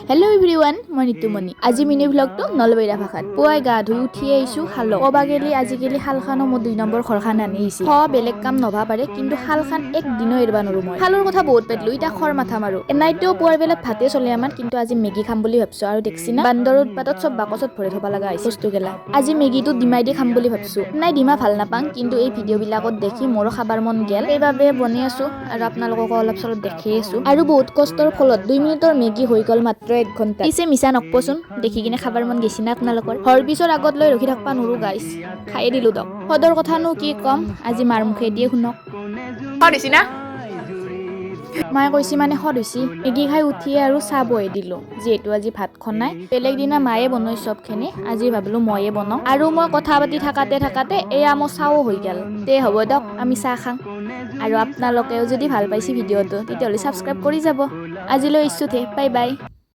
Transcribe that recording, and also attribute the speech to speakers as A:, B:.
A: Hello' everyone, মই নিতুমণি। আজি mini ভ্লগটো নলবেৰীয়া ভাষাত। পুৱাই গা ধুই উঠি আহিছোঁ শালত। ক'বা গেলি আজিকালি শালখানো মোৰ 2 নম্বৰ ঘৰখান আনি আহিছে। খ বেলেগ কাম নভা পাৰে, কিন্তু শালখান একদিনো এৰিব নোৱাৰো মই। শালৰ কথা বহুত পাতিলো, এতিয়া খৰ মাথা মাৰো। এনাইতো পুৱাৰ বেলাত ভাতে চলে আমাৰ, কিন্তু আজি মেগী খাম বুলি ভাবছো। আৰু দেখছি না, বান্দৰৰ উৎপাতত চব বাকচত ভৰাই থ'ব লগা হৈছে বস্তু গেলা। আজি মেগীটো ডিমাই দি খাম বুলি ভাবছো। নাই, ডিমা ভাল নাপাওঁ, কিন্তু এই ভিডিঅ' বিলাকত দেখি মোৰো খাবাৰ মন গেল। সেইবাবে বনাই আছো আৰু আপোনালোককো অলপ চলপ দেখাই আছো। আৰু বহুত কষ্টৰ ফলত 2 মিনিটৰ মেগী হৈ গ'ল মাত্ৰ 1 ঘণ্টা। পিছে মিছা নকবচোন, দেখি কিনে খাবাৰ মন গেছি না আপোনালোকৰ? ঘৰ পিছৰ আগত লৈ ৰখি থাকবা নোৱাৰো গাইছ, খায়ে দিলো দক। সদৰ কথানো কি ক'ম, আজি মাৰ মুখেদিয়ে শুনক।
B: সোৱাদ হৈছে না?
A: মায়ে কৈছে মানে সদ হৈছে। মেগী খাই উঠিয়ে আৰু চাহ বহাই দিলোঁ, যিহেতু আজি ভাতখন নাই। বেলেগ দিনা মায়ে বনাই চবখিনি, আজি ভাবিলোঁ ময়ে বনাওঁ। আৰু মই কথা পাতি থাকাতে থাকাতে এয়া মোৰ চাহো হৈ গ'ল। তে হ'ব দিয়ক, আমি চাহ খাওঁ। আৰু আপোনালোকেও যদি ভাল পাইছে ভিডিঅ'টো, তেতিয়াহ'লে ছাবস্ক্ৰাইব কৰি যাব। আজিলৈ ইচ্ছুথে, বাই বাই।